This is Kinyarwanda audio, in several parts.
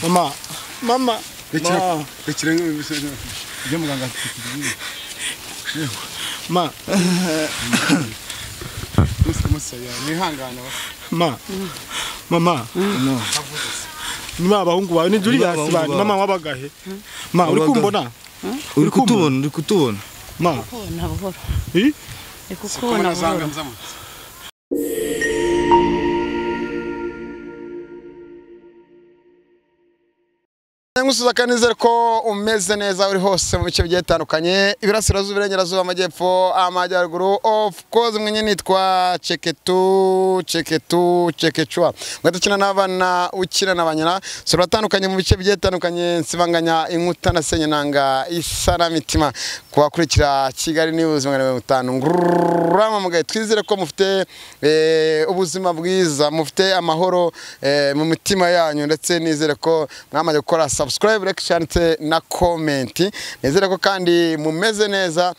Mama, mama. Rekera ibyo muganga atubwiye. Ma. Mwihangane. Ma. Mama. Ni abahungu bawe ni Julius bani mama wabagahe. Ma uri kumbona? Uri kutubona, uri kutubona. Ma. Kubona buhoro. Eh? Kukubona buhoro. Ngusuza kanizere ko umeze neza uri hose mu bice bigiye bitandukanye, ibirasirazuba, iburengerazuba, amajyepfo, amajyaruguru. Of course mwenye nitwa Cheketu Cheketu Chekechua. Mwatakina n'abana ukina n'abanyana soratandukanye mu bice bigiye bitandukanye, nsibanganya inkuta na senyenanga isana mitima kubakurikira Kigali News 500 ngurama mugaye. Twizere ko mufite ubuzima bwiza, mufite amahoro mu mitima yanyu, ndetse nizere ko mwamaze gukora subscribe, like, share na comment. Nizere ko kandi mumeze neza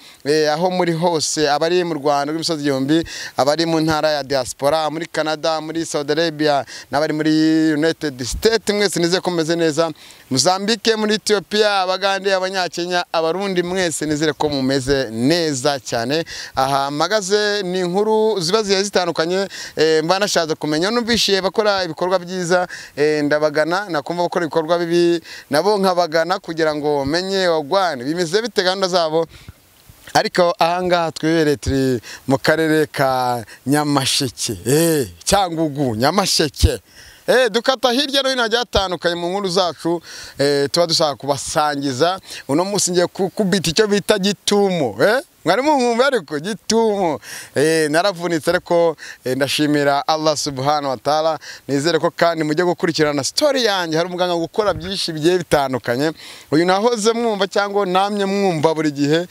aho muri hose, abari mu Rwanda rw'imisozi igihumbi, abari mu ntara ya diaspora, muri Canada, muri Saudi Arabia, n'abari muri United States, mwese nizere ko mumeze neza. Mozambique, muri Ethiopia, Abagande, Abanyakenya, Abarundi, mwese nizere ko mumeze neza cyane. Aha magaze ni inkuru ziba zigiye zitandukanye, mba nashatse kumenya numvishiye bakora ibikorwa byiza, ndabagana, nakumva bakora ibikorwa bibi nabo nkabagana kugira ngo menye wagwane bimeze bite gahunda zabo. Ariko ahangaha twibereye turi mu karere ka Nyamasheke, Cyangugu, Nyamasheke. Dukata hirya no hino hagiye hatandukanye mu nkuru zacu, tuba dushaka kubasangiza. Uno munsi ngiye kubita icyo bita gitumo. Mwari munkumva ariko gitumo. Naravunitse ariko ndashimira Allah subhanahu wa ta'ala. Nizere ko kandi mujye gukurikirana story yanjye. Hari umuganga gukora byinshi bigiye bitandukanye. Uyu nahoze mwumva cyangwa namye mwumva buri gihe,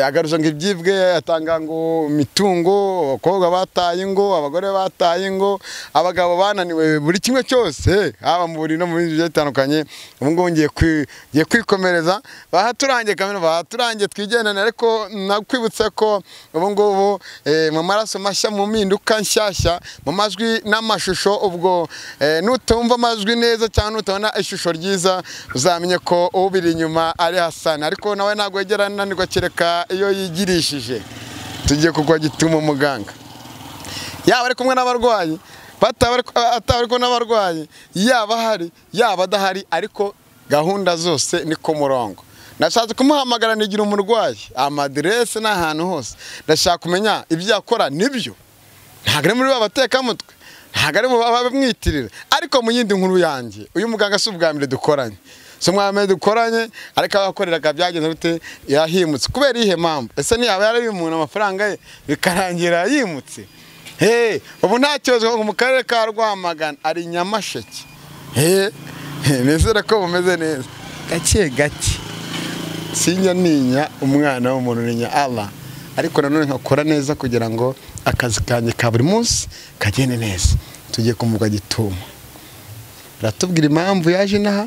agaruza ngo ibyibwe, atanga ngo mitungo, abakobwa bataye ingo, abagore bataye ingo, abagabo bananiwe buri kimwe cyose, haba mu buri no mu bindi bigiye bitandukanye. Ubu ngo ngiye kwikomereza, bahaturangiye kamera, bahaturangiye twigendane. Ariko nakwibutsa ko ubu ngubu mu maraso mashya, mu mpinduka nshyashya, mu majwi n'amashusho, ubwo nutumva amajwi neza cyangwa nutabona ishusho ryiza, uzamenye ko ubiri inyuma ari Hassan. Ariko nawe ntabwo yegera ananirwa kereka iyo yigirishije. Tugiye kugwa gituma muganga yaba ari kumwe n'abarwayi, ataba ari kumwe n'abarwayi, yaba ahari yaba adahari, ariko gahunda zose ni ku murongo. Nashatse kumuhamagara nigira umurwayi, amadirese n'ahantu hose. Ndashaka kumenya ibyo yakora nibyo. Ntabwo ari muri babatekamutwe, ntabwo ari mu babamwitirira. Ariko mu yindi nkuru yanjye, uyu muganga si ubwa mbere dukoranye. Si ubwa mbere dukoranye, ariko abakoreraga byagenze bite, yahimutse. Kubera iyihe mpamvu? Ese ntiyaba yari umuntu amafaranga ye bikarangira yimutse? Ubu nta kibazo mu karere ka Rwamagana, ari Nyamasheke. Nizere ko bumeze neza. Gake gake. Sinya ninya umwana w'umuntu ninya Allah, ariko nanone nkakora neza kugira ngo akazi kanjye ka buri munsi kagende neza. Tugiye kumuga gitumo, ratubwira impamvu yaje inaha,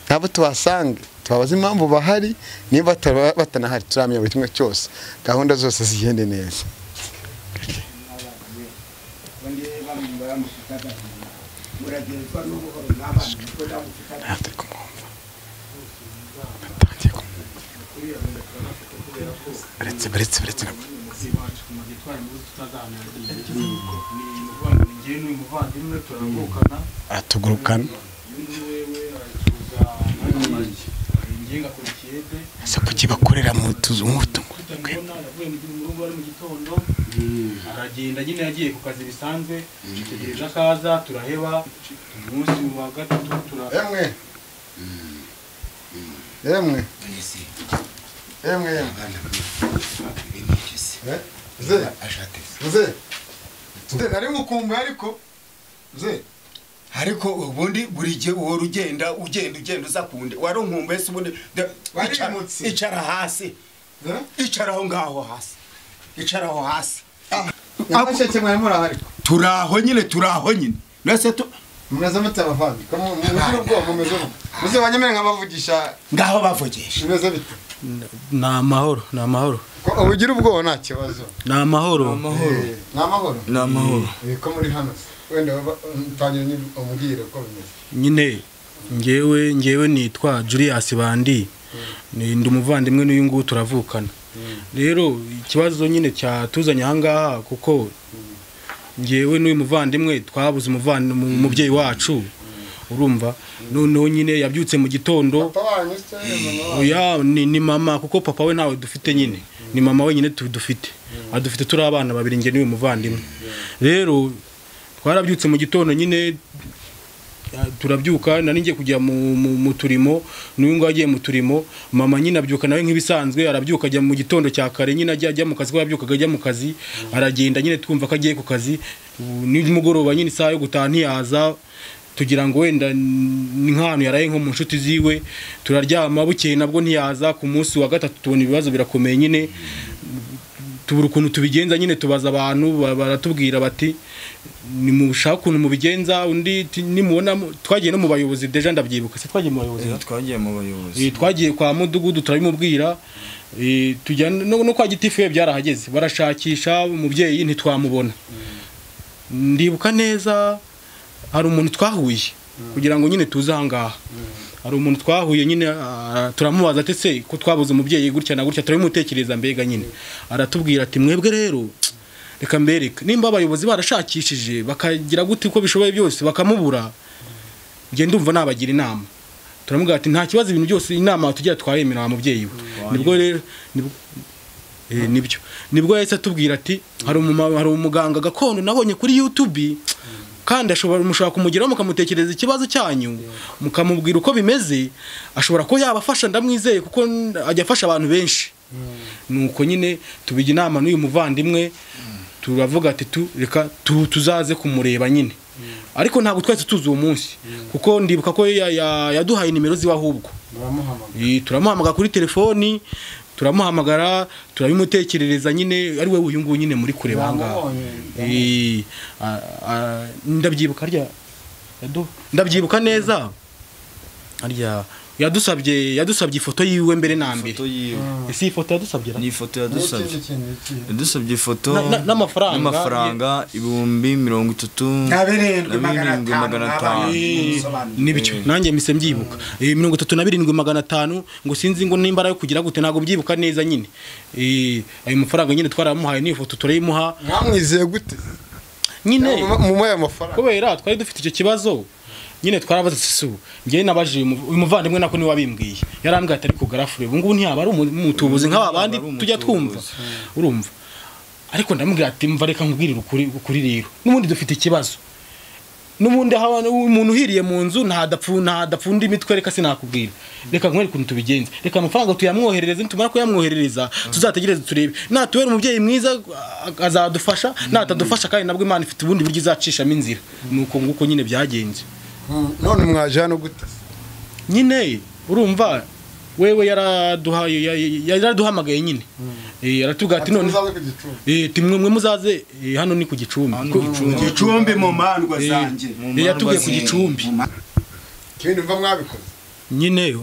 nabo tubasange tubabaze impamvu bahari, niba batanahari turamenya buri kimwe cyose, gahunda zose zigende neza. Baretse aratugurukana. Ese kuki bakorera mu tuzu nk'utu? Aragenda nyine yagiye ku kazi bisanzwe, dutegereje akaza turaheba. Umunsi wa gatatu Emwe emwe emwe ze ze nari mukumbuye ariko ze ariko ubundi buri gihe uhora ugenda ugenda ugenda uza kunde waronkumbuye se ubundi icara hasi, icara aho ngaho hasi, icara aho hasi. Nyamasheke mwari muri ariko turaho nyine, turaho nyine. Nase mumeze mute abavandi? Ko mumeze ubwo mumeze muze banyemere nkabavugisha ngaho bavugisha. Mumeze bite? Ni amahoro, ni amahoro. Ko ubugira ubwoba nta kibazo. Ni amahoro. Ni amahoro. Ni amahoro. Ko muri hano. Wenda utangira umbwire uko bimeze. Nyine ngewe nitwa Julius Bandi, ndi umuvandimwe n'uyu nguyu turavukana. Rero ikibazo nyine cyatuzanye aha ngaha kuko ngewe n'uyu muvandimwe twabuze umubyeyi wacu, urumva. Noneho nyine yabyutse mu gitondo. Oya, ni mama, kuko papa we ntawe dufite nyine, ni mama wenyine dufite, adufite turi abana babiri nge n'uyu muvandimwe. Rero twarabyutse mu gitondo nyine turabyuka, nari ngiye kujya mu turimo, n'uyu nguyu agiye mu turimo. Mama nyine abyuka nawe nk'ibisanzwe, arabyuka ajya mu gitondo cya kare nyine, ajya mu kazi, ko yabyukaga ajya mu kazi, aragenda nyine twumva ko agiye ku kazi. Nimugoroba nyine isaha yo gutaha ntiyaza, tugira ngo wenda ni nk'ahantu yaraye nko mu nshuti ziwe, turaryama. Bukeye nabwo ntiyaza. Ku munsi wa gatatu tubona ibibazo birakomeye nyine, tubura ukuntu tubigenza nyine, tubaza abantu baratubwira bati nimushaka ukuntu mubigenza. Undi nimubona twagiye no mu bayobozi deja, ndabyibuka se twagiye mu bayobozi, twagiye mu bayobozi, twagiye kwa mudugudu turabimubwira, tujya no kwa gitifu byarahageze, barashakisha umubyeyi ntitwamubona. Ndibuka neza hari umuntu twahuye kugira ngo nyine tuze aha ngaha, hari umuntu twahuye nyine turamubaza ati se ko twabuze umubyeyi gutya na gutya, turabimutekereza mbega nyine. Aratubwira ati mwebwe rero reka mbereke, nimba abayobozi barashakishije bakagira gute uko bishoboye byose bakamubura, nge ndumva nabagira inama. Turamubwira ati nta kibazo, ibintu byose inama tugira twayemera wa mubyeyi we. Nibwo rero nibwo yahise atubwira ati hari umuganga gakondo nabonye kuri YouTube, kandi ashobora mushobora kumugeraho mukamutekereza ikibazo cyanyu, mukamubwira uko bimeze, ashobora ko yabafasha, ndamwizeye kuko ajya afasha abantu benshi. Nuko nyine tubijya inama n'uyu muvandimwe, turavuga ati reka tuzaze kumureba nyine. Ariko ntabwo twese tuzi uwo munsi, kuko ndibuka ko yaduhaye nimero ziwe, ahubwo turamuhamagara kuri telefoni, turamuhamagara turabimutekerereza nyine, ari we uyu nguyu nyine muri kureba aha ngaha. Ndabyibuka harya, ndabyibuka neza harya yadusabye ifoto yiwe mbere na mbere. Ese ifoto yadusabye ni ifoto yadusabye, yadusabye ifoto n'amafaranga 37,500 nibyo nanjye mise mbyibuka 37,500, ngo sinzi ngo nimba ari kugira gute, ntago mbyibuka neza nyine. Ayo mafaranga nyine twaramuhaye n'iyo foto turayimuha. Mwamwizeye gute nyine mu ayo mafaranga? Kubera twari dufite icyo kibazo nyine twarabaze sisu. Ngiye nabaje uyu muvandimwe nako ni wabimbwiye, yarambwiye ati ariko garafure ubu ngubu ntiyaba ari umutubuzi nk'aba bandi tujya twumva, urumva. Ariko ndamubwira ati mva reka nkubwirire ukuri rero, n'ubundi dufite ikibazo, n'ubundi umuntu uhiriye mu nzu ntadapfunda imitwe, reka sinakubwira, reka nkwereke ukuntu tubigenza, reka amafaranga tuyamwoherereze, nitumara kuyamwoherereza tuzategereze turebe, natubera umubyeyi mwiza azadufasha, natadufasha kandi nabwo Imana ifite ubundi buryo izacishamo inzira. Nuko nguko nyine byagenze. None mwaje hano gute? Nyine urumva wewe yaraduhamagaye nyine, aratubwira ati none timwe muzaze hano ni ku Gicumbi, Gicumbi mu mandwa zanjye, yatubwiye ku Gicumbi. Kibindi mva mwabikoze nyine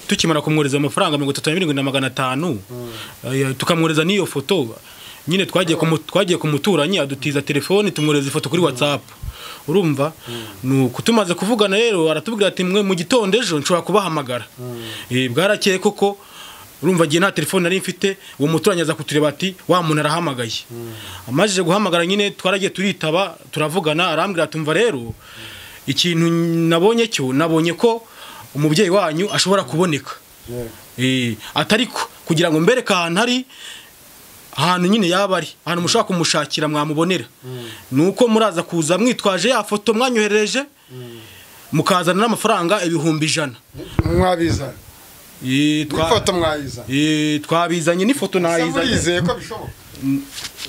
tukimara kumwohereza amafaranga 37,500, tukamwohereza n'iyo foto nyine, twagiye kumuturanyi adutiza telefoni, tumwohereza ifoto kuri WhatsApp, urumva. Nuko tumaze kuvugana rero aratubwira ati mwe mu gitondo ejo nshobora kubahamagara. Bwarakeye koko, urumva giye nta telefone nari mfite, uwo muturanyi aza kutureba ati wa muntu arahamagaye. Amajije guhamagara nyine twaragiye turitaba turavugana, arambwira ati umva rero ikintu nabonye cyo, nabonye ko umubyeyi wanyu ashobora kuboneka, atariko kugira ngo mbereke ahantu ari, ahantu nyine yaba ari, ahantu mushaka kumushakira mwamubonera, nuko muraza kuza mwitwaje ya foto mwanyoherereje, mukazana n'amafaranga 100,000. Mwabizana ifoto mwayizana? Twabizanye n'ifoto nayizanye. Murizeye ko bishoboka?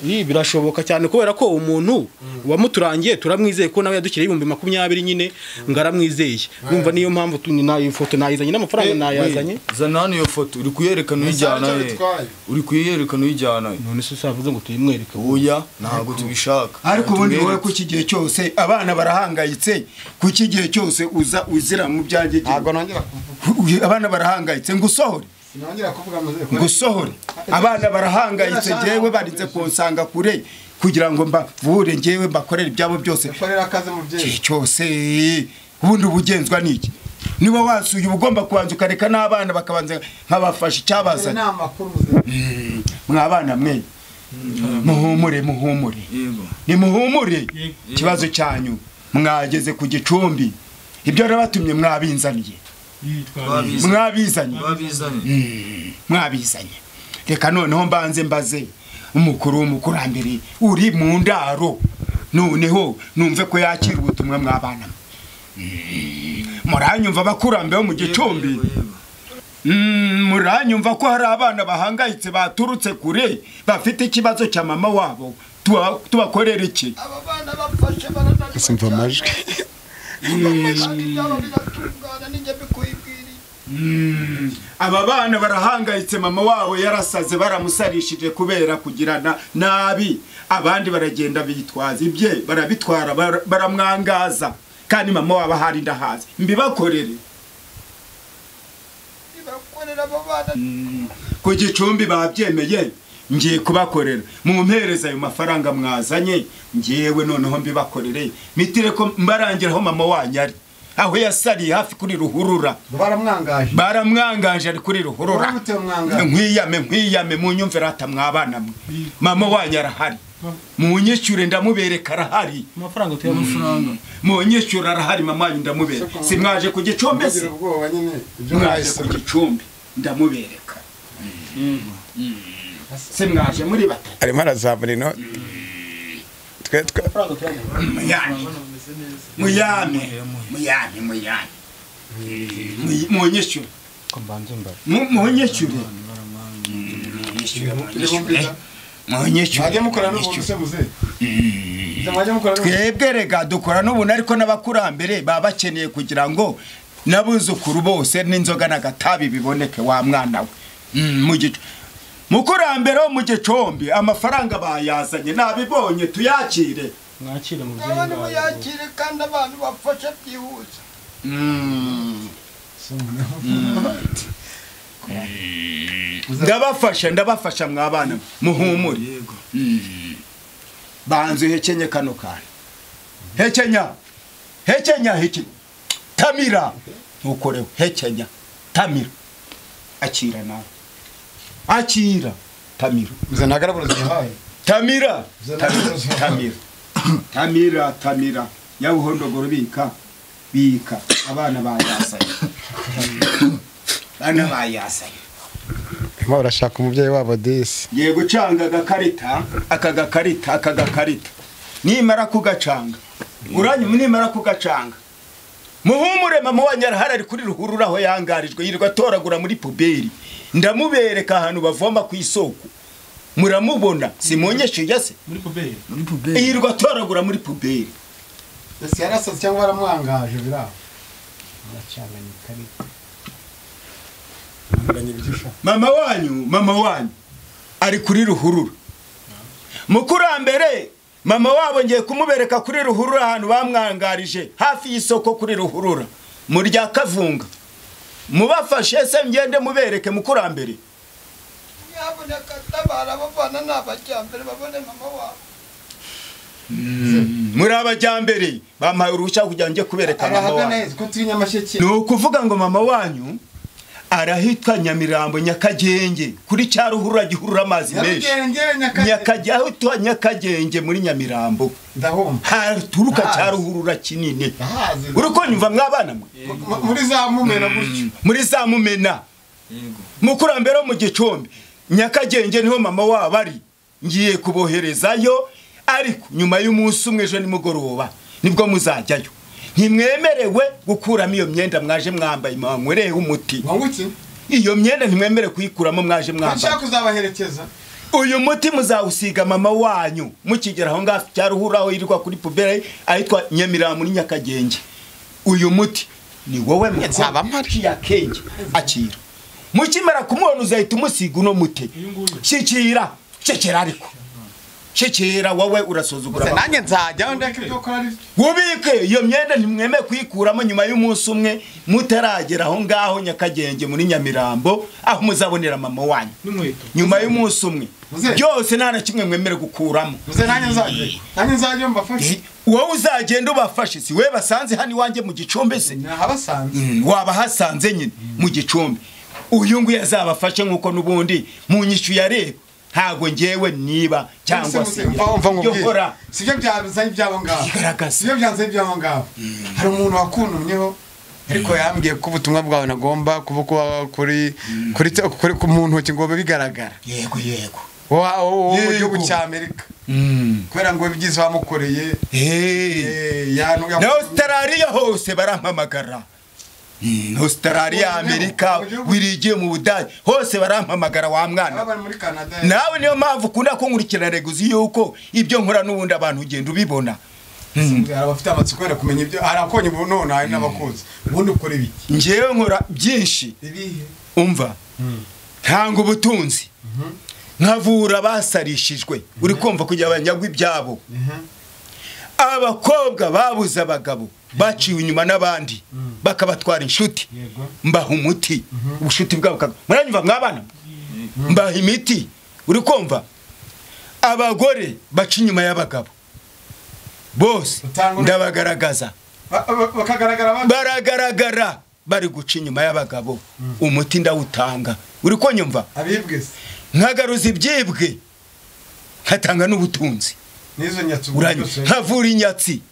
Birashoboka cyane kubera ko umuntu wamuturangiye turamwizeye ko nawe yadukiriye 20,000 nyine, ngaramwizeye. Urumva niyo mpamvu nayo foto nayizanye n'amafaranga nayazanye. Zana hano iyo foto uri kuyerekana uyijyana he? Uri kuyerekana uyijyana he? None se usavuze ngo tuyimwereke? Oya, ntabwo tubishaka. Ariko ubundi wowe ku kigihe cyose abana barahangayitse, ku kigihe cyose uza uzira mu byanjye. Ntabwo nongera kuvuga. Abana barahangayitse ngusohore. Sinongera kuvuga amaze. Ngusohore. Abana barahangayitse jewe barinze kunsanga kure. kugira ngo mbavure ngewe mbakorere ibyabo byose. Ukorera akazi mubyeyi. Cyose ubundi ubugenzwa niki? Niba wasuye ubugomba kubanza ukareka n'abana bakabanza nkabafasha icyabazanye. Mwabana mwe muhumure muhumure. Ni muhumure ikibazo cyanyu mwageze ku gicumbi. Ibyo rabatumye mwabinzaniye. Mwabizanye. Mwabizanye. Reka noneho mbanze mbaze umukuru w'umukurambere uri mu ndaro. Noneho numve ko yakira ubutumwa mwabana. Muranyumva abakurambere mu gicumbi. Muranyumva ko hari abana bahangayitse baturutse kure bafite ikibazo cya mama wabo tubakorera iki? Aba bana bafashe barananiwe. Simva amajwi. Aba bana barahangayitse mama wabo yarasaze baramusarishije kubera kugirana nabi. Abandi baragenda bitwaza ibye barabitwara baramwangaza kandi mama wabo hari ndahazi. Mbibakorere. Ku gicumbi babyemeye ngiye kubakorera. Mumpereza ayo mafaranga mwazanye ngiyewe noneho mbibakorere. Mitire ko mbarangiraho mama wanyu ari. Aho yasariye hafi kuri ruhurura. Baramwangaje. Baramwangaje ari kuri ruhurura. Nkwiyame nkwiyame munyumvira atamwabana mwe. Mama wanyu arahari. Munyishyure ndamubereka arahari. Amafaranga tuyamafaranga. Munyishyure arahari mama wanyu ndamubereka. Si mwaje ku gicumbi se? Mwaje ku gicumbi ndamubereka. Se mwaje muri batatu. Arimo arazamura ino. Twe muyame muyame muyame. Munyishyure. Munyishyure. Twebwe rega dukora n'ubuntu ariko n'abakurambere baba bakeneye kugira ngo n'abuzukuru bose n'inzoga n'agatabi biboneke wa mwana we. Mukurambere wo mu gicumbi amafaranga bayazanye nabibonye tuyakire. Mwakire mubyeyi. Abantu muyakire kandi abantu bafashe byihuse. Ndabafasha ndabafasha mwabana muhumure. Banze hekenye kano kana. Hekenya. Hekenya heki. Tamira. Ntukoreho hekenya. Tamira. Akira nawe. Akira. Tamira. Muzanagarabura zihaye. Tamira. Tamira. Tamira tamira. Yabuhondogoro bika. Bika abana bayasanye. Bana bayasanye. Barashaka umubyeyi wabo disi. Yego canga agakarita, akagakarita, akagakarita. Nimara kugacanga. Uranyu nimara kugacanga. Muhumure mama wanyu arahari ari kuri ruhurura aho yangarijwe yirirwa atoragura muri puberi. Ndamubereka ahantu bavoma ku isoko. Muramubona simunyeshuye se? Muri puberi. Muri puberi. Yirirwa atoragura muri puberi. Ese yarasaze cyangwa baramwangaje biraho. Aracanganye ikarita. Mama wanyu ari kuri ruhurura. Mukurambere mama wabo ngiye kumubereka kuri ruhurura ahantu bamwangarije hafi y'isoko kuri ruhurura muri rya Kavunga. Mubafashe se ngende mubereke mukurambere. Yaboneka tabara bavana n'abajyambere babone mama wabo. Muri abajyambere bampaye uruhushya kugira nge kubereka mama wanyu. Ni ukuvuga ngo mama wanyu arahitwa Nyamirambo Nyakagenge kuri cyaruhurura gihurura amazi menshi. Nyakagenge ahitwa Nyakagenge muri Nyamirambo. Ndahumva. Haturuka cyaruhurura kinini. Uruko nyumva mwabana mwe. Muri za mumena gutyo. Muri za mumena. Yego. Mukurambere mu gicumbi Nyakagenge niho mama wabo ari. Ngiye kuboherezayo ariko nyuma y'umunsi umwe ejo nimugoroba nibwo muzajyayo. Ntimwemerewe gukuramo iyo myenda mwaje mwambaye mwankwereye umuti. Iyo myenda ntimwemere kuyikuramo mwaje mwambaye. Nshaka kuzabaherekeza. Uyu muti muzawusiga mama wanyu mukigera aho ngaho cyaruhura aho yirirwa kuri pubere ahitwa Nyamirambo muri Nyakagenge. Uyu muti ni wowe nzaba mpari ya kenge akira. Mukimara kumubona uzahita umusiga uno muti. Shikira, shikira ariko. Shikira wowe urasuzugura. Nanjye nzajya ndeke ibyo ukora ari Wubike iyo myenda ntimwemeye kuyikuramo nyuma y'umunsi umwe mutaragera aho ngaho Nyakagenge muri Nyamirambo aho muzabonera mama wanyu. Nyuma y'umunsi umwe byose nta na kimwe mwemere gukuramo. Muze nanjye nzajya. Nanjye nzajya mbafashe. Wowe uzagenda ubafashe si we basanze hano iwanjye mu gicumbi se? Nahabasanze. Wabahasanze nyine mu gicumbi. Uyu nguyu azabafashe nkuko nubundi mu nyishu yareba. Ntago ngewe niba cyangwa se mva sibyo byanzanye ibyabo ngaho. Sibyo byanzanye ibyabo ngaho. Hari umuntu wakuntumyeho ariko yambwiye ko ubutumwa bwawe nagomba kuba kuri kuri kuri ku muntu ntoki ngo bigaragara. Yego yego. Wa mu gihugu cya Amerika. Kubera ngo ibyiza wamukoreye. Na Australia hose barampamagara. Australia, Amerika, wirigiye mu Budage hose barampamagara wa mwana. Nawe niyo mpamvu ukunda kunkurikirana reguzi yuko ibyo nkora n'ubundi abantu ugenda ubibona. Abafite amatsiko yo kumenya ibyo arakonye ubu none hari n'abakuzi. Ubundi ukora ibiki? Ngewe nkora byinshi. Ibihe? Umva. Ntanga ubutunzi. Nkavura basarishijwe. Uri kumva kugira abanyagwa ibyabo. Abakobwa babuze abagabo baciwe inyuma n'abandi bakabatwara inshuti mbaha umuti ubushuti bwabo muranyumva mwabana mbaha imiti uri kumva abagore baca inyuma y'abagabo bose ndabagaragaza baragaragara bari guca inyuma y'abagabo umuti ndawutanga uri kunyumva nkagaruza ibyibwe nkatanga n'ubutunzi nkavura inyatsi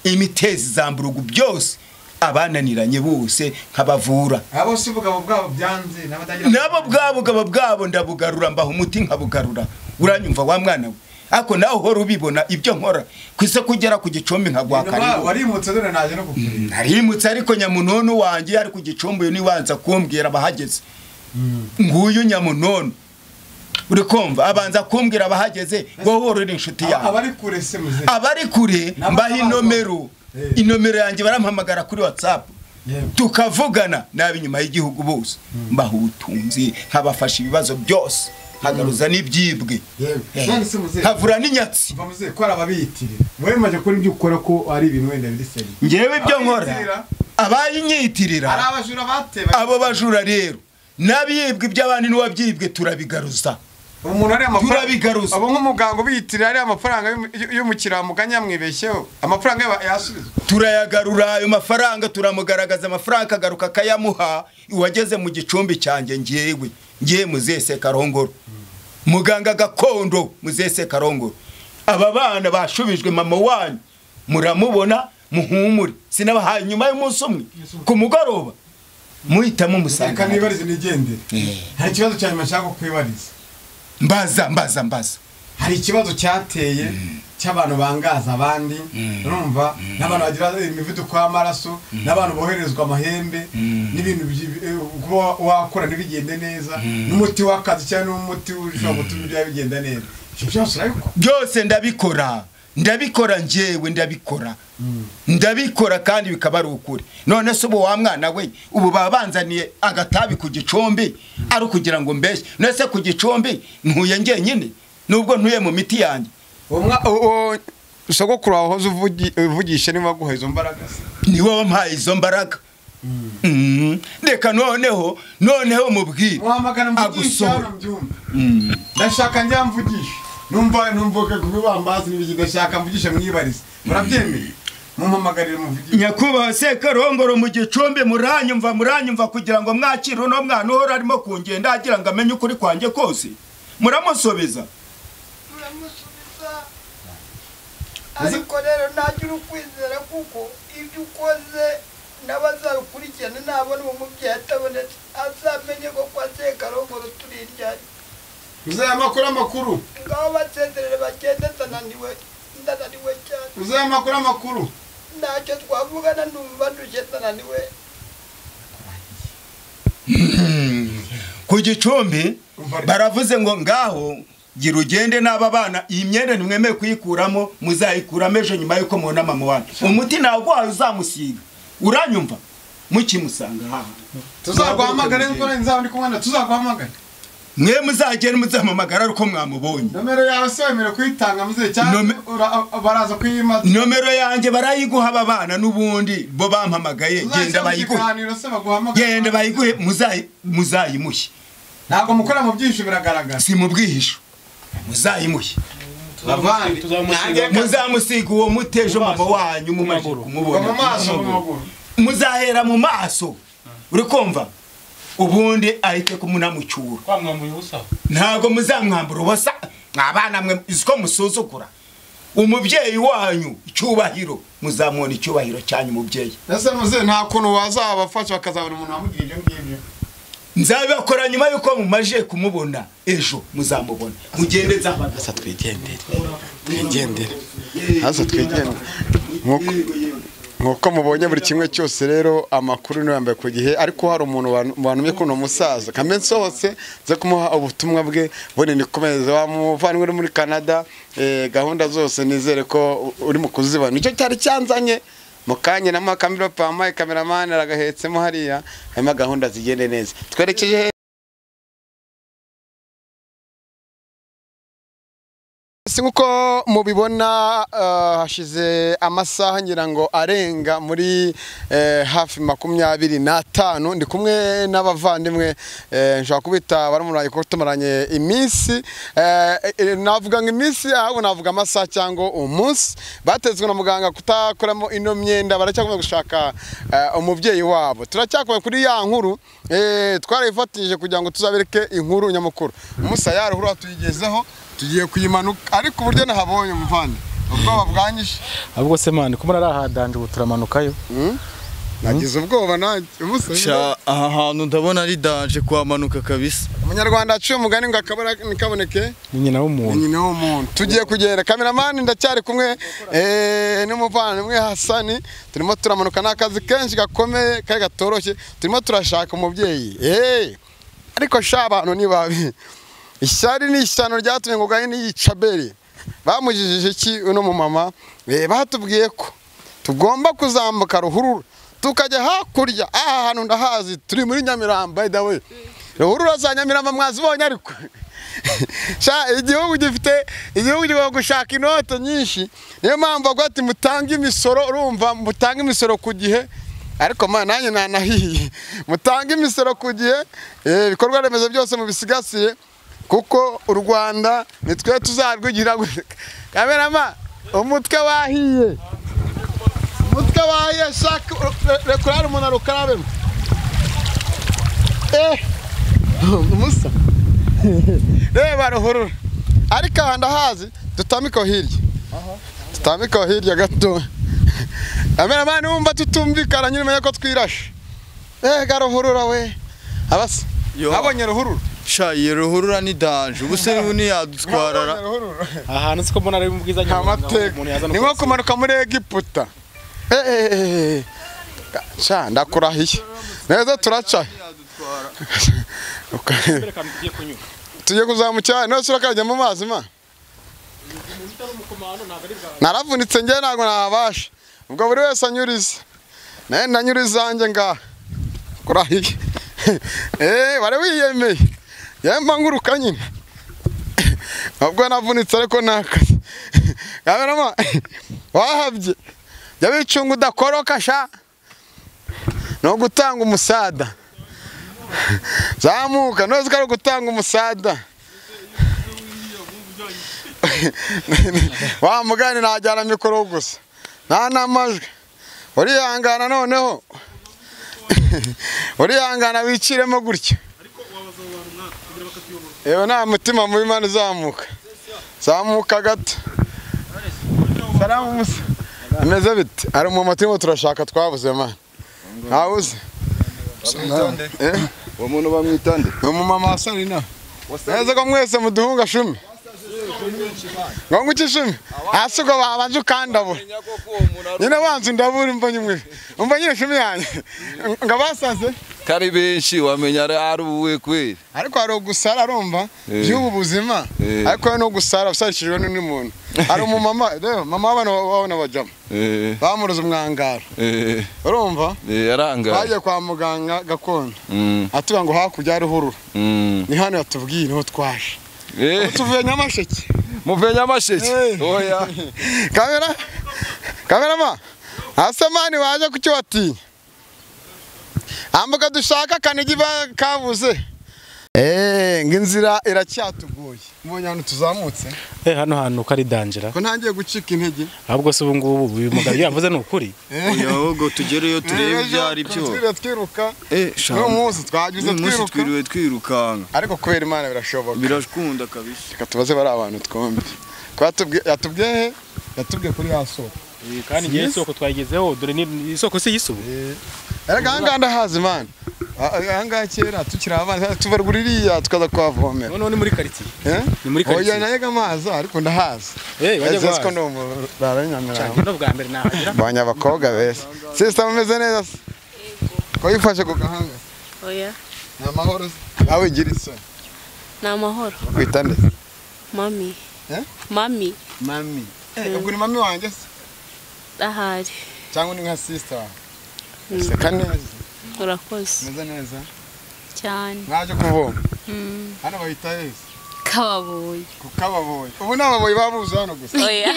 imitezi zamburugu byose abananiranye bose nkabavura. Abo si ubugabo bwabo byanze n'abadagira nabo bwabugabo bwabo ndabugarura mbaha umuti nkabugarura. Uranyumva wa mwana we? Ako nawe uhora ubibona ibyo nkora kwise kugera ku gicumbi nkagwa karibu. Warimutse dore naje no kukureba. Narimutse ariko nyamunono wanjye ari ku gicumbi uyu niwanza kumbwira abahageze. Nguyu nyamunono uri kumva abanza kumbwira abahageze ngo horore inshuti yawe. Abari kure se muze. Abari kure mbaha inomero. Inomero yanjye barampamagara kuri WhatsApp. Tukavugana nabi inyuma y'igihugu bose. Mbaha ubutunzi nkabafasha ibibazo byose. Nkagaruza n'ibyibwe. Nkavura n'inyatsi. Mva muze ko arababiyitirira. Wewe maje kuri ibyo ukora ko ari ibintu wenda biri seri. Ngewe ibyo nkora abayinyitirira. Ari abajura bateba. Abo bajura rero nabiyibwe iby'abandi n'uwabyibwe turabigaruza. Umuntu ari amafaranga abo nk'umuganga ubiyitirira ari amafaranga y'umukiramuga nyamwibeshyeho amafaranga yasubizwa turayagarura ayo mafaranga turamugaragaza amafaranga akagaruka akayamuha uwageze mu gicumbi cyanjye ngewe ngiye muzese Karongoro muganga gakondo muzese Karongoro aba bana bashubijwe mama wanyu muramubona muhumure sinabahaye nyuma y'umunsi umwe ku mugoroba muhitamo musanga. Reka nibarize nigendere. Hari ikibazo cyane mashaka kwibariza. Mbaza. Hari ikibazo cyateye cy'abantu bangaza abandi urumva n'abantu bagira imivuduko y'amaraso n'abantu boherezwa amahembe n'ibintu kuba wakora ntibigende neza n'umuti w'akazi cyangwa n'umuti ushobora gutuma ibyawe bigenda neza. Ibyo byose urabikora? Byose ndabikora. Ndabikora njewe ndabikora. Ndabikora kandi bikaba ari ukuri. None se ubu wa mwana we ubu babanzaniye agatabi ku gicumbi ari kugira ngo mbeshye. None se ku gicumbi ntuye ngenyine nubwo ntuye mu miti yanjye. Sogokuru wahoze uvugisha niba guha izo mbaraga se? Niwe wampaye izo mbaraga. Reka noneho mubwire. Muhamagara mvugisha mbyumva. Ndashaka njya mvugisha. Numva kubibambaza n'ibiki ndashaka mvugisha mwibarize. Murabyemeye? Mumpamagarire muvugishe. Nyakubahwa Sekarongoro mu gicumbi muranyumva kugira ngo mwakire uno mwana uhora arimo kungenda agira ngo amenye ukuri kwanjye kose. Muramusubiza? Turamusubiza. Ariko rero ntagira ukwizera kuko ibyo ukoze n'abazabikurikirana nabona uwo mubyeyi atabonetse azamenye ko kwa Sekarongoro turi iryari. Uzaye amakuru. Ngaho basezerere bagende ndananiwe cyane. Uzaye amakuru. Ntacyo twavugana ndumva ndushye ndananiwe. Ku gicumbi baravuze ngo ngaho gira ugende n'aba bana iyi myenda ntimwemeye kuyikuramo muzayikuramo ejo nyuma yuko mubona mama wanyu. Umuti ntabwo uzamusiga. Uranyumva? Mukimusanga haha. Tuzaguhamagare nko nzaba ndi kumwe na tuzaguhamagare. Mwe muzagenda muzampamagara ariko mwamubonye. Nomero yawe se wemerewe kuyitanga muzehe cyangwa baraza kuyima? Nomero yanjye barayiguha aba bana n'ubundi bo bampamagaye, genda bayiguhe. Genda bayiguhe muzayimuhe. Ntabwo mukora mu byihisho biragaragara. Si mu bwihisho. Muzayimuhe. Muzamusiga uwo mutejo mama wanyu mumaje kumubona. Muzahera mu maso. Uri kumva? Ubundi ahite kumunamucyura. Kwamwambuye ubusa. Ntago muzamwambura ubusa. Abana mwe iziko musuzugura. Umubyeyi wanyu icyubahiro muzamubona icyubahiro cyanyu mubyeyi. Ese muze nta kuntu wazabafasha bakazabona umuntu wamugira ibyo ngibyo? Nzabakora nyuma yuko mumaje kumubona ejo muzamubona. Mugende nzabaza twigendere. Twigendere. Hasa twigendere. Nkuko mubonye buri kimwe cyose rero amakuru ni yambaye ku gihe, ariko hari umuntu wanumye kuno musaza kambe nsohotse nze kumuha ubutumwa bwe bone nikomeze wamuvanywe muri Canada. Gahunda zose nizere ko uri mu kuzibona, nicyo cyari cyanzanye mukanye na makamera pamaye cameraman aragahetsemo hariya hanyuma gahunda zigende neza. Twerekeje nkuko mubibona hashize amasaha ngira ngo arenga muri hafi 25 ndi kumwe n'abavandimwe nshaka kubita baramuraye ko tumaranye iminsi, navuga ngo iminsi ahubwo navuga amasaha cyangwa umunsi batezwe na muganga kutakoramo ino myenda, baracyakomeza gushaka umubyeyi wabo. Turacyakomeza kuri ya nkuru twarayifatije kugira ngo tuzabereke inkuru nyamukuru. Musa yaruhura tuyigezeho tugiye kuyimanuka, ariko uburyo nahabonye umuvandi ubwoba bwanyishe. Ahubwo se man ko murarahadanje ubu turamanukayo. Nagize ubwoba nanjye. Sha aha hantu ndabona ari danger kwamanuka kabisa. Umunyarwanda aciye umugani ngo akabara nikaboneke ni nyina w'umuntu. Ni nyina w'umuntu. Tugiye kugera cameraman ndacyari kumwe n'umuvandimwe Hasani, turimo turamanuka n'akazi kenshi gakomeye kari gatoroshye, turimo turashaka umubyeyi. Ariko sha abantu ni babi. Ishyari ni ishyano ryatumye ngo Gahini yica Abeli. Bamujijije iki uno mumama? Batubwiye ko tugomba kuzambuka ruhurura tukajya hakurya. Aha hantu ndahazi, turi muri Nyamirambo by the way. Ruhurura za Nyamirambo mwazibonye ariko. Sha igihugu gifite igihugu gigomba gushaka inote nyinshi. Niyo mpamvu bavuga ati mutange imisoro, urumva mutange imisoro ku gihe. Ariko mana nanjye nanahiye. Mutange imisoro ku gihe, ibikorwa remezo byose mubisigasire. Kuko u Rwanda nitwe tuzarwigira. Kamerama umutwe wahiye. Umutwe wahiye shaka rekurara umuntu arukarabemo. Musa. Reba ruhurura. Ariko aha ndahazi tutamiko hirya. Tutamiko hirya gato. Kamerama numva tutumvikana nyine menye ko twirashe. Garuhurura we. Abasa. Abonye ruhurura. Sha iyi ruhurura ni danger ubuse ni yadutwarara. Ahantu siko mbona ari mu bwiza nyamutego. Ni nko kumanuka muri Egiputa. Sha ndakurahiye. Neza turaca. Tugiye kuzamukira none turakajya mu mazi ma. Naravunitse nge ntago nahabasha. Ubwo buri wese anyuriza. Naye ndanyuriza nge ngaha. Kurahiye. Wari wiyemeye. Yemba nguruka nyine. Ubwo navunitse ariko nakaze. Kamerama wahabye. Jya wicunga udakoroka sha. No gutanga umusada. Zamuka nozi kari gutanga umusada. Wa mugani najyana mikoro gusa. Nta namajwi. Urihangana noneho. Urihangana wiciremo gutya. Ewe nta mutima mubi Imana uzamuka. Zamuka gato. Salamu Musa. Imeze bite? Ari mu matirimo turashaka twabuze man. Ntabuze. Uwo muntu bamwitande. Ni umumama wasari na. Neza ko mwese muduhunga shumi. Ngo nguki shumi. Hasi uko babanje ukandabura. Nyine banze ndabura umva nyimwe. Umva nyine shumi yanjye. Ngo basaze. Kari benshi wamenya ari uwe kweli. Ariko hari ugusara arumva by'ubu buzima. Ariko no gusara usarishijwe n'undi muntu. Hari umumama rero mama w'abana babona bajama bamuruza umwangaro. Urumva? Yarangaye. Bagiye kwa muganga gakondo. Atuba ngo hakurya ruhurura. Ni hano yatubwiye niho twaje. Tuvuye Nyamasheke. Muvuye Nyamasheke. Oya. Kamera. Kamerama. Asamani waje kuki watinya? Ambuka dushaka kanigi kabuze. Nginzira iracyatugoye. Mbonye hano tuzamutse. Hano hantu kari dangira. Ko ntangiye gucika intege. Ahubwo se ubu ngubu uyu mugabo yavuze ni ukuri. Oya ahubwo tugereyo turebe ibyo ari byo. Twiriwe twiruka. No munsi twagize twiruka. Twiriwe twirukanka. Ariko kubera Imana birashoboka. Birakunda kabisa. Reka tubaze bari abantu twombi. Ko yatubwiye yatubwiye kuri ya soko. Kandi ngiye isoko twayigezeho dore ni isoko si yisubu. Erega ahangaha ndahazi Imana. Ahangaha kera tukiri abana tuva ruguru tukaza kuhavomera. Noneho ni muri quartier. Ni muri quartier. Oya nayega amazi ariko ndahazi. Wajya guhaza. Ko ndo murara Nyamirambo. No bwa mbere nahagera. Banya abakobwa beza. Sister mumeze neza se? Ko yifashe ku gahanga? Oya. Ni amahoro. Awe igira isoni. Ni amahoro. Kwita nde? Mami. Mami. Mami. Ubwo ni mami wanjye se? Ahari. Cyangwa ni nka sister wawe? Seka neza. Urakoze. Meze neza cyane. Mwaje kuvoma. Hano bahita hese. Kababoyi. Ku Kababoyi. Ubu ni ababoyi babuze hano gusa. Oya.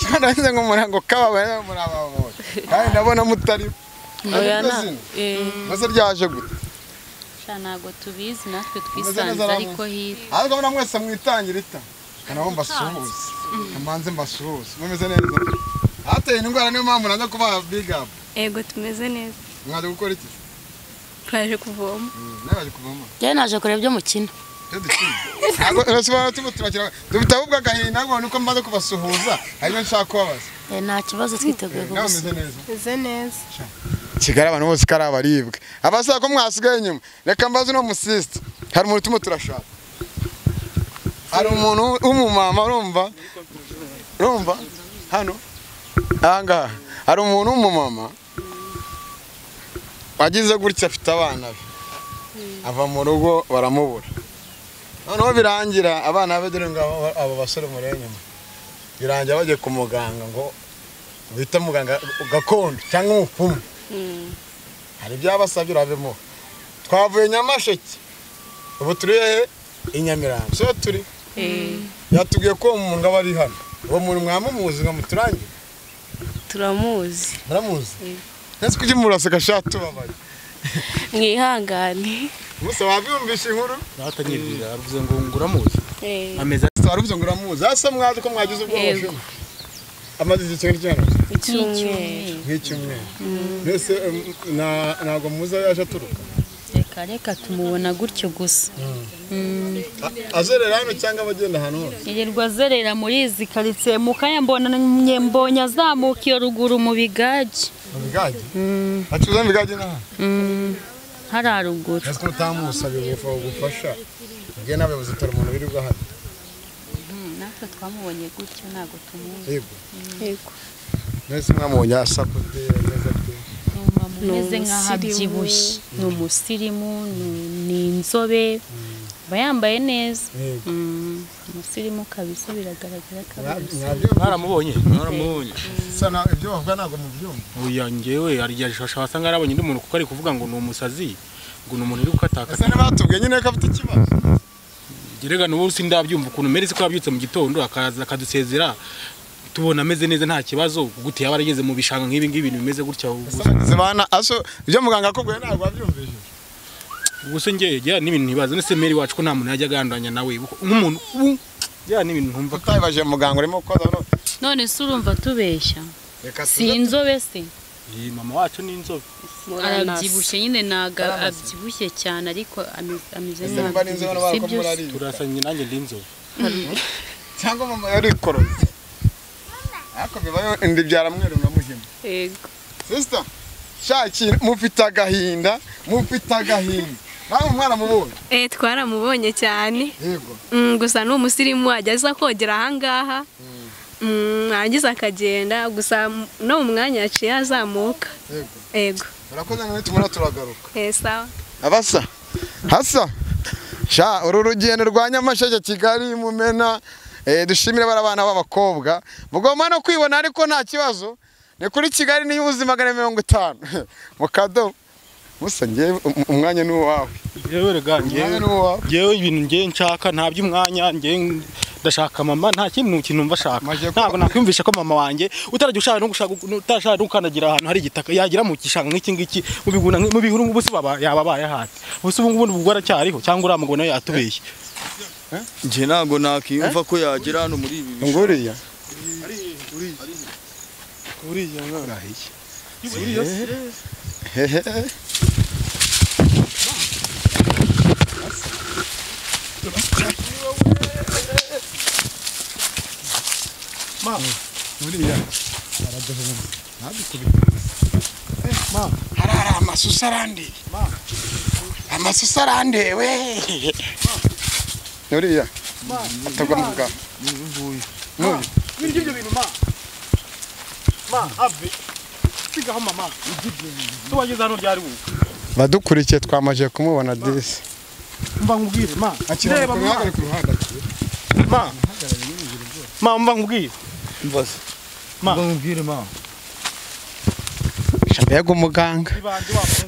Cyane nze ngo murango Kababoyi muri ababoyi. Kandi ndabona mutari. Oya na. Maze ryaje gute? Sha ntago tubizi natwe twisanze ariko hita. Ariko mura mwese mwitangira ita. Kana mbasuhuze. Kamanze mbasuhuze. Mumeze neza. Hateye indwara niyo mpamvu naza kubaha big up. Ego tumeze neza. Mwaje gukora iki? Twaje kuvoma. Naje kuvoma. Njye naje kureba ibyo mukina. Ibyo dukina. Ntabwo nasuba tubatira. Dufite ahubwo agahinda ngo nuko maze kubasuhuza, harimo nshaka kubabaza. Nta kibazo twiteguye kugusa. Meze neza. Meze neza. Kigali abantu bose kari abaribwe. Abasaba ko mwasigaye inyuma. Reka mbaze no musista. Hari umuntu turimo turashaka. Hari umuntu w'umumama urumva? Urumva? Hano. Ahangaha. Hari umuntu w'umumama wagize gutya afite abana be ava mu rugo baramubura noneho birangira abana be dore ngo abo basore muri inyuma birangira bagiye ku muganga ngo bita muganga gakondo cyangwa umupfumu hari ibyo yabasabye urabemo twavuye Nyamasheke ubu turi hehe i Nyamirambo so turi yatubwiye ko uwo muntu aba ari hano uwo muntu mwamumuzi ngo muturangire turamuzi muramuzi. Nese kuki muraseka sha tubabaye. Mwihangane. Musa wabyumvisha inkuru? Natanyibwira aruvuze ngo nguramuzi. Ameza aruvuze ngo uramuzi. Asa mwazi ko mwagize ubwoba shema. Amaze igihe cyane. Icyumweru. Nk'icyumweru. Nese ntago muza yaje aturuka. Reka tumubona gutyo gusa. Azerera hano cyangwa abagenda ahantu hose? Yirirwa azerera muri izi karitsiye mu kanya mbonye azamuka iyo ruguru mu bigage. Mu bigage? Acuruza mu bigage n'aha? Hari haruguru. Ese ko utamusabye ubufasha? Ngiye n'abayobozi tora umuntu wirirwa hano. Natwe twamubonye gutyo ntago tumuzi. Yego. Yego. Nese mwamubonye asa gute neza gute? Umeze nkaho abyibushye ni umusirimu ni inzobe aba yambaye neza umusirimu kabisa biragaragara ko mwaramubonye mwaramubonye sana ibyo bavuga ntabwo mubyumva. Oya ngewe arya wasanga yarabonye undi muntu kuko ari kuvuga ngo ni umusazi ngo ni umuntu uri gukataka. Ese nibatubwiye nyine ko afite ikibazo. Gerega n'ubu sindabyumva ukuntu mereze ko yabyutse mu gitondo akaza akadusezera tubona ameze neza nta kibazo gute yaba arageze mu bishanga nk'ibi ngibi ibintu bimeze gutya zibana aso ibyo muganga akubwiye ntabwo wabyumvise. Ubwo ngiye jya n'ibintu ntibaza nese meri wacu ko nta muntu yajya agandanya nawe nk'umuntu ubu jya n'ibintu ntumva utabaje muganga urimo koza none se urumva tubeshya si inzobe se iyi mama wacu ni inzobe arabyibushye nyine naga abyibushye cyane ariko ameze neza turasanye nanjye ndi inzobe cyangwa mama yari ikoroze ariko bibayo indi byara mweru na muhima. Yego. Sister, shaki mufite agahinda, mufite agahinda. Nawe umwana mubonye? Twaramubonye cyane. Yego. Gusa ni umusirimu ajya kogera aha ngaha. Arangiza akagenda gusa no mu mwanya yaciye azamuka. Yego. Yego. Urakoze none tumura turagaruka. Sawa. Abasa. Hasa. Sha uru rugendo rwa Nyamasheke Kigali Mumena Dushimire barabana b'abakobwa mugomba no kwibona ariko nta kibazo ni kuri Kigali ni ubuzima 150 mukado musa ngiye umwanya ni uwawe. Yewe rega ngewe ibintu ngiye nshaka nta by'umwanya ngiye ndashaka mama nta kintu kintu mva shaka ntabwo nakwiyumvisha ko mama wanjye utarajya ushaka no gushaka utashaka ukandagira ahantu hari igitaka yagira mu gishanga nk'iki ngiki mu biguna mu bihuru ubusi baba yababaye hati ubusi ubu ngubu ubwo aracyariho cyangwa uramugona yatubeshye. Nje ntabwo nakiyumva ko yagera hano muri ibi nguriya uriya mwarahiye. Ma, uriya araduhunga ntabikubita. Ma, harara amasusa arande. Ma, amasusa arande we. Uriya atagwa mu bwa. N'uyu. Ibyo bintu ma. Ma, ave. Sigaho mama. Tuwageze hano ryari ubu. Badukurikiye twamaje kumubona disi. Mba nkubwire ma. Reba mama. Ma. Ma mba nkubwire. Mbaze. Ma nkubwire ma. Mbega umuganga.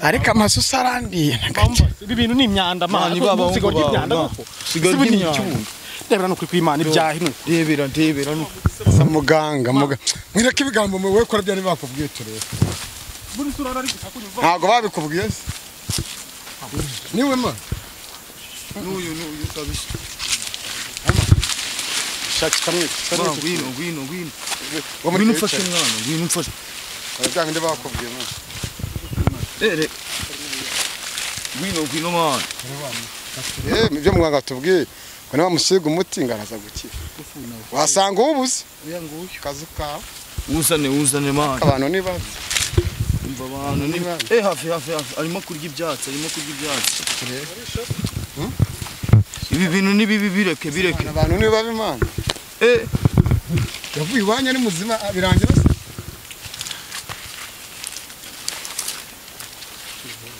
Ariko amasusa arandiye nagace. Ibi bintu ni imyanda ma. Ni baba sigo ry'imyanda koko. Sigo ry'imyanda. Ndebera no kwimana ibyahi nuko. Ndebera ndebera nuko. Sa muganga mwireke ibigambo mwe kora bya ntibakubwiye turebe. Buri sura ari gusa kunyumva. Ntago babikubwiye se. Niwe ma. N'uyu n'uyu kabisa. Shaki kamwe. Ngwino ngwino ngwino. Ngwino mfashe mwana, ngwino mfashe. Bya bindi bakubwiye mwana. Ere. Ngwino ngwino mwana. Ibyo muganga tubwiye. Ngo nibamusiga umuti ngaraza gukira. Wasanga ubuze. Kazi kawe. Uzane uzane mwana. Abantu ni babi. Umva abantu ni babi. Hafi hafi hafi arimo kurya ibyatsi, arimo kurya ibyatsi. Ibi bintu ni bibi bireke bireke. Abantu ni babi mwana. Yavuye iwanyu ari muzima birangira se.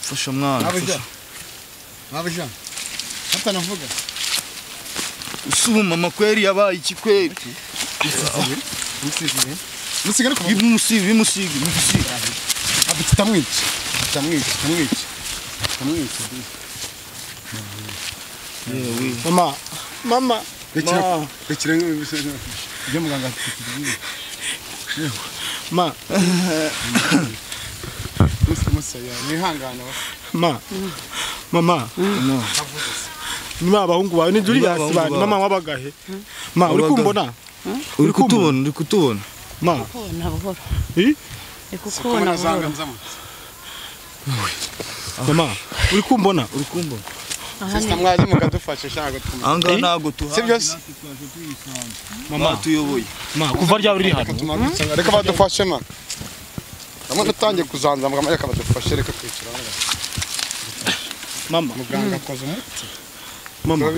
Fasha mwana. Abuja. Hata navuga. Usubu mama kweri yabaye iki kweri. Musigare ko bimusige bimusige bimusige. Abitamwica. Tamwica, tamwica. Tamwica. Yewe. Mama, mama. Rekera rekera ibyo muganga atubwiye. Ma. Musa mwihangane. Ma. Mama. No. Ni abahungu bawe ni Julius bani mama wabagahe. Ma uri kumbona? Uri kutubona, uri kutubona. Ma. Kubona buhoro. Eh? Ndi kukubona buhoro. Mama, uri kumbona? Uri kumbona. Sister mwaje mukadufasha shaka tuma. Anga ntago tuhaje. Sibyo se? Mama tuyoboye. Ma kuva rya uri hano. Reka badufashe ma. Bamwe dutangiye kuzanzamuka reka badufashe reka kwicara. Mama muganga akoze umuti. Mama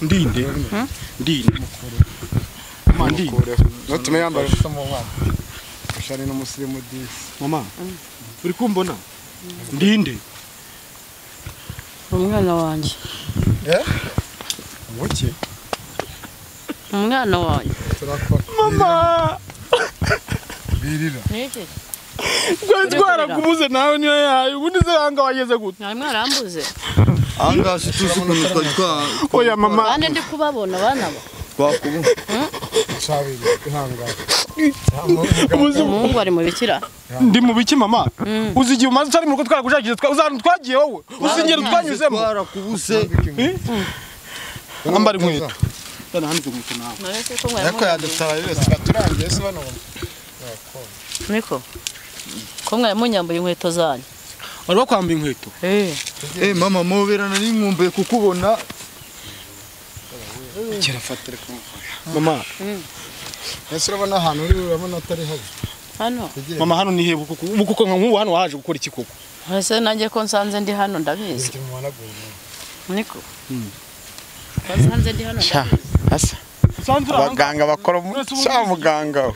ndinde ndinde mama ndinde nutume yambara ubusa mu mwana. Ushari n'umusirimu disi. Mama uri kumbona? Ndinde umwana wanjye. Ubuki? Umwana wanjye. Turakora. Mama birira. Niki? Twarakubuze nawe niyo yayo ubundi se hanga wageze gute? Mwari mwarambuze. Anga situzi ukuntu twa oya mama. Bande ndi kubabona bana ba. Twakubu. Cyabiri ihangane. Umuhungu ari mu bikira. Ndi mu biki mama? Uzi igihe umaze utari mu rugo twaragushakije uzantu twagiye wowe. Uzi ingero twanyuzemo. Twarakubuze. Ambara inkweto. Dana hano inkweto nawe. Ariko yadutabaye wese baturangiye se bano. Niko. Ko mwari munyambuye inkweto zanyu. Wari wakwambaye inkweto? Mama moberana n'inkumbuye kukubona. Kirafatire kumufasha. Mama. Ese urabona ahantu uri urabona atari habi. Hano. Mama hano ni hebu kuko kuko nkubu hano waje gukora iki koko? Ese nanjye ko nsanze ndi hano ndabizi. Niko. Nsanze ndi hano. Sha. Asa. Abaganga bakora sha muganga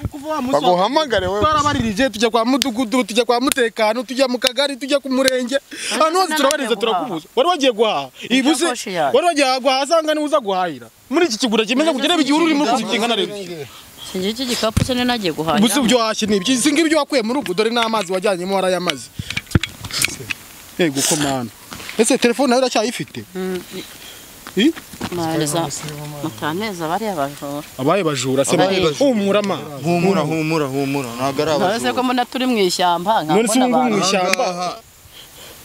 baguhamagare wewe. Twarabaririje tujya kwa mudugudu, tujya kwa mutekano, tujya mu kagari, tujya ku murenge, ahantu hose turabaririza turakubuza. Wari wagiye guhaha ibuze, wari wagiye guhaha asanga niwe uza guhahira muri iki kigura kimeze kugera ibigihuru urimo kuzikingana rero. Sinjye iki gikapu cyo nagiye guhahira. Gusa ibyo wahashye ni ibyo singi ibyo wakuye mu rugo, dore n'amazi wajyanyemo warayamaze. Yego ko mana. Ese telefone nayo uracyayifite? Mareza mutaneza bariya bajura. Abaye bajura se humura ma. Humura humura humura ntago ari abajura. None se ko mbona turi mu ishyamba nkabona abantu. None se mu ishyamba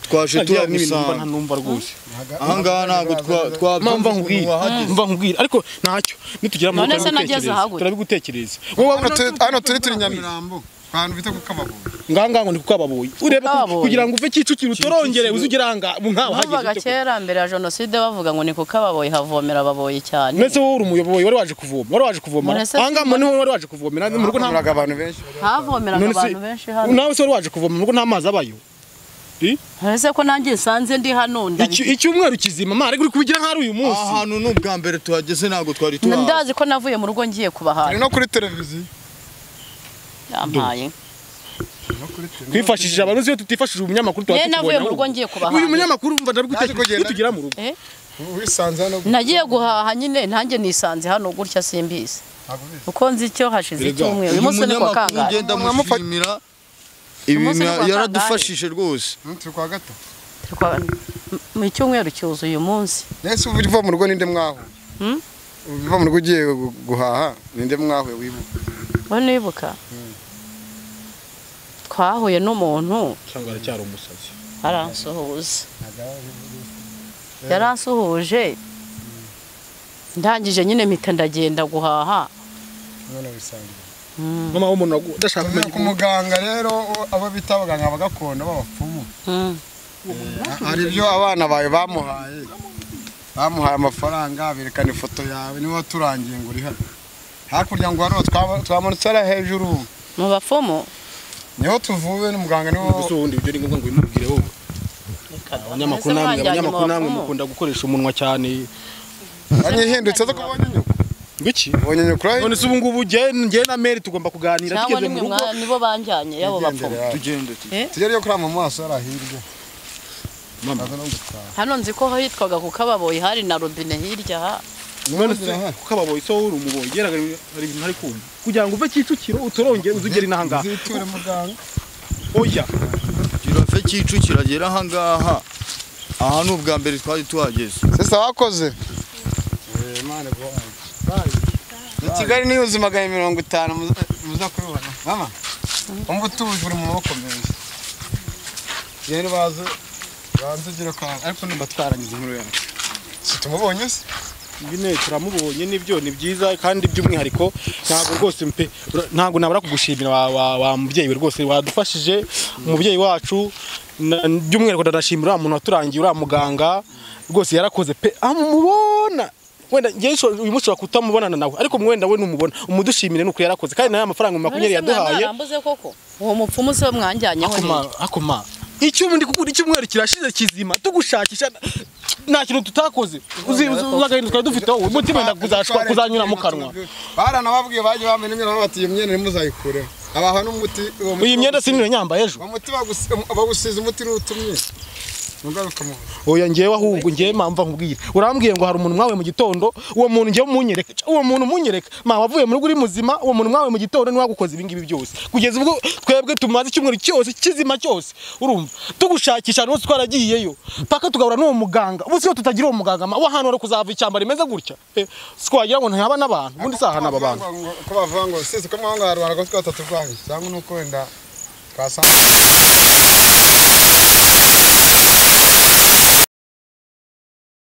twaje turamusanga ntumva rwose. Ahangaha ntago twamva nkubwira ariko ntacyo nitugera mu rugo turabigutekereza. Wowe hano turi Nyamirambo. Ahantu bita kukababoyi. Nganga ngo ni kukababoyi. Urebe kugira ngo uve Kicukiro utorongere uzugera nga nkaho hageze. Bavuga kera mbere ya jenoside bavuga ngo ni kukababoyi havomera ababoyi cyane. Nese wowe uri umuyoboyi wari waje kuvoma. Wari waje kuvoma. Anga mu niho wari waje kuvomera mu rugo nta abantu benshi. Havomera abantu benshi hano. Nawe se wari waje kuvoma mu rugo nta mazi abayo. Ese ko nanjye nsanze ndi hano ndabi. Icyumweru kizima mara uri kubigira nk'ari uyu munsi. Ahantu n'ubwa mbere tuhageze ntago twari tuhazi. Ndazi ko navuye mu rugo ngiye kubahana. No kuri televiziyo. Yampaye. Twifashishije abantu iyo tutifashije umunyamakuru twatubonye. Navuye mu rugo ngiye kubaha. Uyu munyamakuru umva ndabigutekereza nitugera mu rugo. Wisanze hano. Nagiye guhaha nyine ntanjye nisanze hano gutya simbizi. Uko nzi icyo hashize icyumweru. Uyu munsi ni kwa kangahe? Ngenda mushimira ibi yaradufashije rwose. Turi kwa gato. Mu cyumweru cyuzuye uyu munsi. Nese uva mu rugo ninde mwaho? Uva mu rugo ugiye guhaha ninde mwahuye wibuka? Bo nibuka. Twahuye n'umuntu cyangwa aracyari umusazi. Aransuhuza. Yaransuhuje. Ndangije nyine mpita ndagenda guhaha. None bisangiye. Mama w'umuntu ndashaka kumenya ku muganga rero abo bita abaganga bagakondo b'abapfumu. Hari ibyo abana bawe bamuhaye. Bamuhaye amafaranga berekana ifoto yawe niwe waturangiye ngo uri hano. Hakurya ngo hano twamanutse ara hejuru. Mu bapfumu niho tuvuye n'umuganga niwo gusa ubundi ibyo ni ngombwa ngo bimubwire wowe. Abanyamakuru namwe mukunda gukoresha umunwa cyane. Anyihindutse zo kubonye nyoko. Ngiki? Ubonye nyoko. None se ubu ngubu nge na Mary tugomba kuganira tugeze mu rugo. Nibo banjyanye yabo bapfumu. Tugende. Tugere yo kuri mu maso ara hirya. Mama. Hano nzi ko hitwaga kukababoyi hari na robine hirya ha. None se kukababoyi so uri umuboyi geraga hari ibintu hari kumva. Kugira ngo uve Kicukiro utorongere uzugere inahanga. Ziture muganga. Oya. Kirove Kicukiro agera ahangaha. Aha ni ubwa mbere twari tuhageze. Sasa wakoze. Imana iguhaye. Ni Kigali ni ubuzima 50 muza kubibona. Mama. Umva utuje uri mu maboko meza. Yeri baze banze gira kwa ariko nimba twarangiza inkuru yacu. Si tumubonye se? Nyine turamubonye nibyo ni byiza kandi by'umwihariko ntabwo rwose mpe ntabwo nabura kugushimira wa mubyeyi we rwose wadufashije umubyeyi wacu by'umwihariko ndashimira uriya muntu waturangiye uriya muganga rwose yarakoze pe amubona wenda ngiye uyu munsi wakutamubonana nawe ariko mwenda we numubona umudushimire nuko yarakoze kandi nayo amafaranga 20 yaduhaye arambuze koko uwo mupfumu se mwanjyanyeho akoma icyumwe ndi kukuri icyumweru kirashize kizima tugushakisha nta kintu tutakoze uzagahinda twari dufite wowe umutima wenda kuzanyura mu kanwa. Baranababwiye baje bamena imyenda bati iyo myenda ntimuzayikureho. Abaha n'umuti iyi myenda sinire nyambaye ejo. Umuti bagusize umuti n'utumye. Mugaruka mu. Oya ngewe ahubwo ngewe mpamva nkubwira. Urambwiye ngo hari umuntu mwawe mu gitondo, uwo muntu ngewe munyereka, uwo muntu munyereka. Ma wavuye mu rugo uri muzima, uwo muntu mwawe mu gitondo ni wagukoze ibi ngibi byose. Kugeza ubwo twebwe tumaze icyumweru cyose kizima cyose. Urumva tugushakisha no twaragiyeyo. Paka tugahura n'uwo muganga. Ubu siyo tutagira uwo muganga ma wa hano wari kuzava icyamba rimeze gutya. Twagira ngo ntihaba n'abantu. Ubundi saha n'aba bantu. Ko bavuga ngo sisi ko mwanga rwanda ko twatatu rwanyu cyangwa nuko wenda twasanga